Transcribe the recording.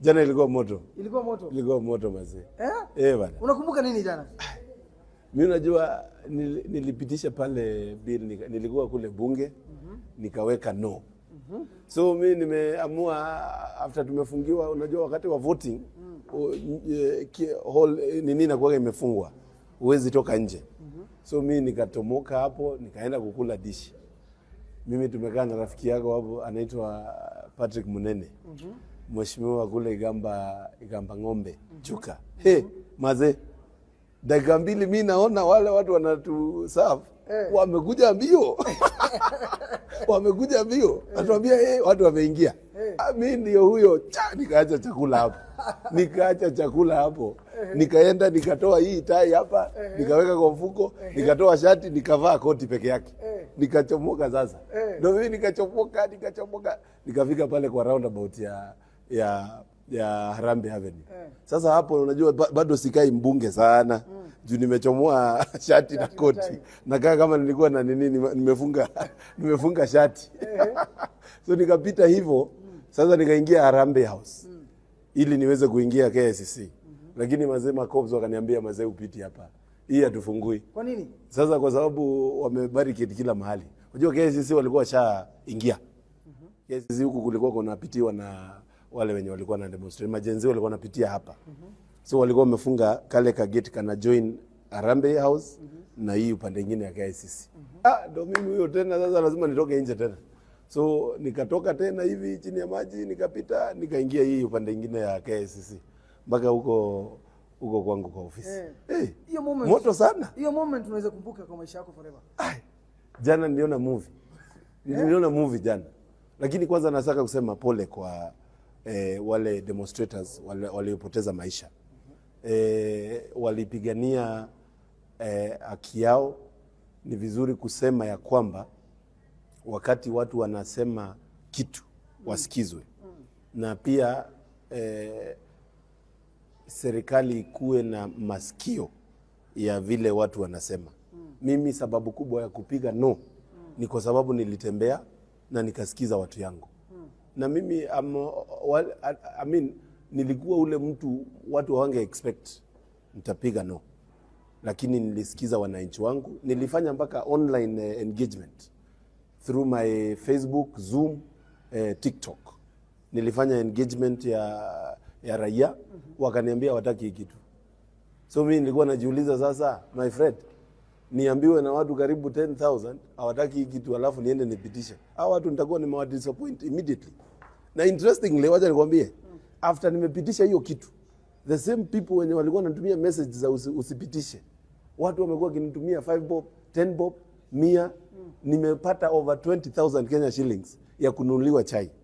Jana ilikuwa moto. Ilikuwa moto. Ilikuwa moto, mazee. Eh? Eh, bana. Unakumbuka nini jana? Mimi unajua nilipitisha pale bill, nilikuwa kule bunge, nikaweka no. So mi nimeamua after tumefungiwa, unajua wakati wa voting, hall nini inakuwa imefungwa, huwezi toka nje. So mi nikatomoka hapo, nikaenda kukula dishi. Mimi tumekaa na rafiki yako hapo anaitwa Patrick Munene, mheshimiwa kule Igamba, Igamba Ng'ombe Chuka. Hey, mazee, dakika 2 mi naona wale watu wanatu serve wamekuja mbio, wamekuja mbio, atuambia, "Hey, watu wameingia." Ah, mi ndio huyo cha, nikaacha chakula hapo, nikaacha chakula hapo, nikaenda nikatoa hii tai hapa, nikaweka kwa mfuko, nikatoa shati, nikavaa koti peke yake, nikachomoka sasa. Ndio mimi nikachomoka, nikachomoka, nikafika pale kwa roundabout ya Harambee Avenue. Sasa hapo unajua bado sikai mbunge sana juu nimechomoa shati na na koti. Tai. Nakaa kama nilikuwa na nini, nimefunga shati. So nikapita hivyo sasa nikaingia Harambee House ili niweze kuingia KICC. Lakini mazee, macops wakaniambia, "Mazee, upiti hapa, hii hatufungui." Kwa nini? Sasa kwa sababu wamebarricade kila mahali. Unajua KICC walikuwa washaingia. KICC huku kulikuwa kunapitiwa na wale wenye walikuwa na demonstrate. MaGen Z walikuwa wanapitia hapa. So walikuwa wamefunga kale ka gate kana join Harambee House na hii upande mwingine ya KICC. Ah, ndo mimi huyo tena sasa lazima nitoke nje tena. So nikatoka tena hivi chini ya maji, nikapita, nikaingia hii upande mwingine ya KICC mpaka huko huko kwangu kwa ofisi. Eh, Hiyo moment. Moto sana. Hiyo moment unaweza kumbuka kwa maisha yako forever. Ai, jana niliona movie. Niliona movie jana. Lakini kwanza nataka kusema pole kwa wale demonstrators wale waliopoteza maisha. Walipigania haki yao. Ni vizuri kusema ya kwamba wakati watu wanasema kitu wasikizwe, na pia serikali ikuwe na masikio ya vile watu wanasema. Mimi sababu kubwa ya kupiga no ni kwa sababu nilitembea na nikasikiza watu yangu. Na mimi well, I mean, nilikuwa ule mtu watu hawange expect nitapiga no, lakini nilisikiza wananchi wangu. Nilifanya mpaka online engagement through my Facebook, Zoom, TikTok. Nilifanya engagement ya raia, wakaniambia wataki hii kitu. So mimi nilikuwa najiuliza sasa, my friend, niambiwe na watu karibu 10,000 hawataki hii kitu, alafu niende nipitishe. Hao watu nitakuwa nimewadisappoint immediately. Na interestingly, wacha nikwambie, after nimepitisha hiyo kitu, the same people wenye walikuwa wanatumia message za usipitishe, watu wamekuwa wakinitumia 5 bob, 10 bob, 100. Nimepata over 20,000 Kenya shillings ya kununuliwa chai.